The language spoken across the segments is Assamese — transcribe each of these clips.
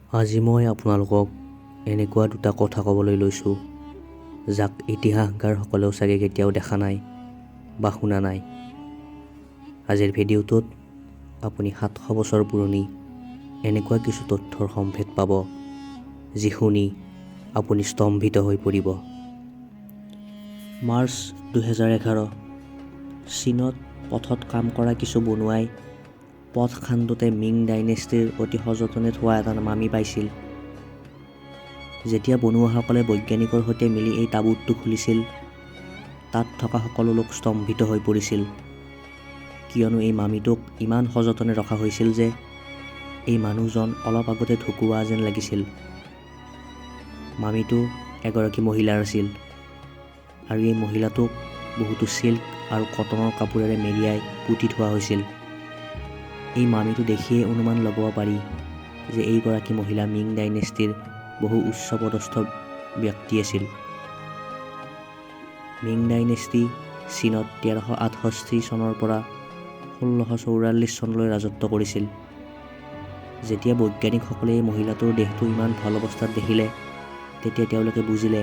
আজি মই আপোনালোকক এনেকুৱা দুটা কথা ক'বলৈ লৈছোঁ, যাক ইতিহাসকাৰসকলেও চাগে কেতিয়াও দেখা নাই বা শুনা নাই। আজিৰ ভিডিঅ'টোত আপুনি 700 বছৰ পুৰণি এনেকুৱা কিছু তথ্যৰ সম্ভেদ পাব, যি শুনি আপুনি স্তম্ভিত হৈ পৰিব। মাৰ্চ 2011, চীনত পথত কাম কৰা কিছু বনুৱাই পথ খান্দোতে মিং ডাইনেষ্টিৰ অতি সযতনে থোৱা এটা মামি পাইছিল। যেতিয়া বনুৱাসকলে বৈজ্ঞানিকৰ সৈতে মিলি এই তাবুতটো খুলিছিল, তাত থকা সকলো লোক স্তম্ভিত হৈ পৰিছিল, কিয়নো এই মামিটোক ইমান সযতনে ৰখা হৈছিল যে এই মানুহজন অলপ আগতে ঢুকুওৱা যেন লাগিছিল। মামিটো এগৰাকী মহিলাৰ আছিল আৰু এই মহিলাটোক বহুতো চিল্ক আৰু কটনৰ কাপোৰেৰে মেৰিয়াই পুতি থোৱা হৈছিল। এই মামিটো দেখিয়েই অনুমান লগাব পাৰি যে এইগৰাকী মহিলা মিং ডাইনেষ্টিৰ বহু উচ্চ পদস্থ ব্যক্তি আছিল। মিং ডাইনেষ্টি চীনত 1368 চনৰ পৰা 1644 চনলৈ ৰাজত্ব কৰিছিল। যেতিয়া বৈজ্ঞানিকসকলে এই মহিলাটোৰ দেহটো ইমান ভাল অৱস্থাত দেখিলে, তেতিয়া তেওঁলোকে বুজিলে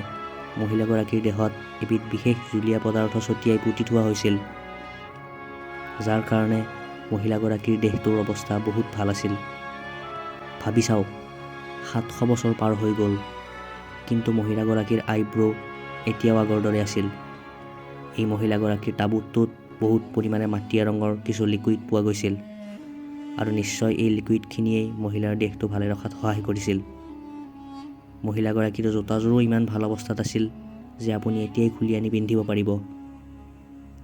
মহিলাগৰাকীৰ দেহত এবিধ বিশেষ জুলীয়া পদাৰ্থ ছটিয়াই পুতি থোৱা হৈছিল, যাৰ কাৰণে মহিলাগৰাকীৰ দেহটোৰ অৱস্থা বহুত ভাল আছিল। ভাবি চাওক, 700 বছৰ পাৰ হৈ গ'ল, কিন্তু মহিলাগৰাকীৰ আইব্ৰ' এতিয়াও আগৰ দৰে আছিল। এই মহিলাগৰাকীৰ তাবুতটোত বহুত পৰিমাণে মাটিয়া ৰঙৰ কিছু লিকুইড পোৱা গৈছিল আৰু নিশ্চয় এই লিকুইডখিনিয়েই মহিলাৰ দেহটো ভালে ৰখাত সহায় কৰিছিল। মহিলাগৰাকীৰ জোতাযোৰো ইমান ভাল অৱস্থাত আছিল যে আপুনি এতিয়াই খুলি আনি পিন্ধিব পাৰিব।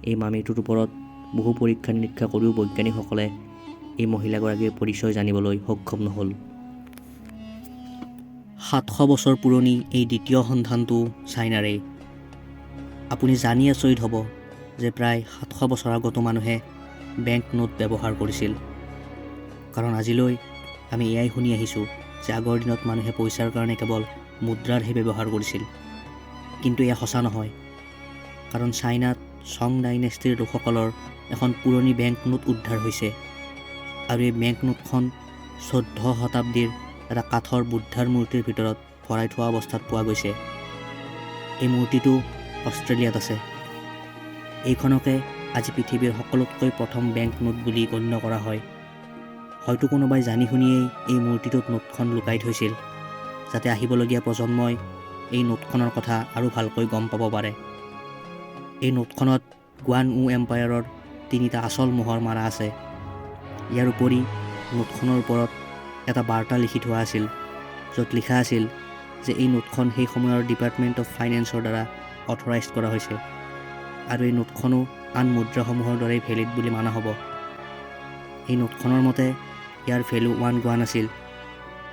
এই মামিটোৰ ওপৰত বহু পৰীক্ষা নিৰীক্ষা কৰিও বৈজ্ঞানিকসকলে এই মহিলাগৰাকীৰ পৰিচয় জানিবলৈ সক্ষম নহ'ল। 700 বছৰ পুৰণি এই দ্বিতীয় সন্ধানটো চাইনাৰেই। আপুনি জানি আচৰিত হ'ব যে প্ৰায় 700 বছৰ আগতো মানুহে বেংক নোট ব্যৱহাৰ কৰিছিল, কাৰণ আজিলৈ আমি এয়াই শুনি আহিছোঁ যে আগৰ দিনত মানুহে পইচাৰ কাৰণে কেৱল মুদ্ৰাৰহে ব্যৱহাৰ কৰিছিল। কিন্তু এয়া সঁচা নহয়, কাৰণ চাইনাত চং ডাইনেষ্টিৰ লোকসকলৰ এখন পুৰণি বেংক নোট উদ্ধাৰ হৈছে আৰু এই বেংক নোটখন 14 শতাব্দীৰ এটা কাঠৰ বুদ্ধাৰ মূৰ্তিৰ ভিতৰত ভৰাই থোৱা অৱস্থাত পোৱা গৈছে। এই মূৰ্তিটো অষ্ট্ৰেলিয়াত আছে। এইখনকে আজি পৃথিৱীৰ সকলোতকৈ প্ৰথম বেংক নোট বুলি গণ্য কৰা হয়। হয়তো কোনোবাই জানি শুনিয়েই এই মূৰ্তিটোত নোটখন লুকাই থৈছিল, যাতে আহিবলগীয়া প্ৰজন্মই এই নোটখনৰ কথা আৰু ভালকৈ গম পাব পাৰে। এই নোটখনত গুৱান উ এম্পায়াৰৰ তিনিটা আচল মোহৰ মাৰা আছে। ইয়াৰ উপৰি নোটখনৰ ওপৰত এটা বাৰ্তা লিখি থোৱা আছিল, য'ত লিখা আছিল যে এই নোটখন সেই সময়ৰ ডিপাৰ্টমেণ্ট অফ ফাইনেন্সৰ দ্বাৰা অথৰাইজ কৰা হৈছে আৰু এই নোটখনো আন মুদ্ৰাসমূহৰ দৰেই ভেলিড বুলি মানা হ'ব। এই নোটখনৰ মতে ইয়াৰ ভেলু 1 গুৱান আছিল।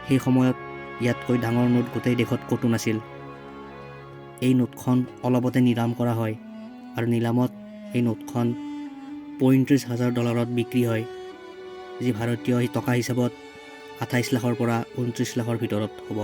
সেই সময়ত ইয়াতকৈ ডাঙৰ নোট গোটেই দেশত ক'তো নাছিল। এই নোটখন অলপতে নিলাম কৰা হয় আৰু নিলামত এই নোটখন 35,000 ডলাৰত বিক্ৰী হয়, যি ভাৰতীয় টকা হিচাপত 28 লাখৰ পৰা 29 লাখৰ ভিতৰত হ'ব।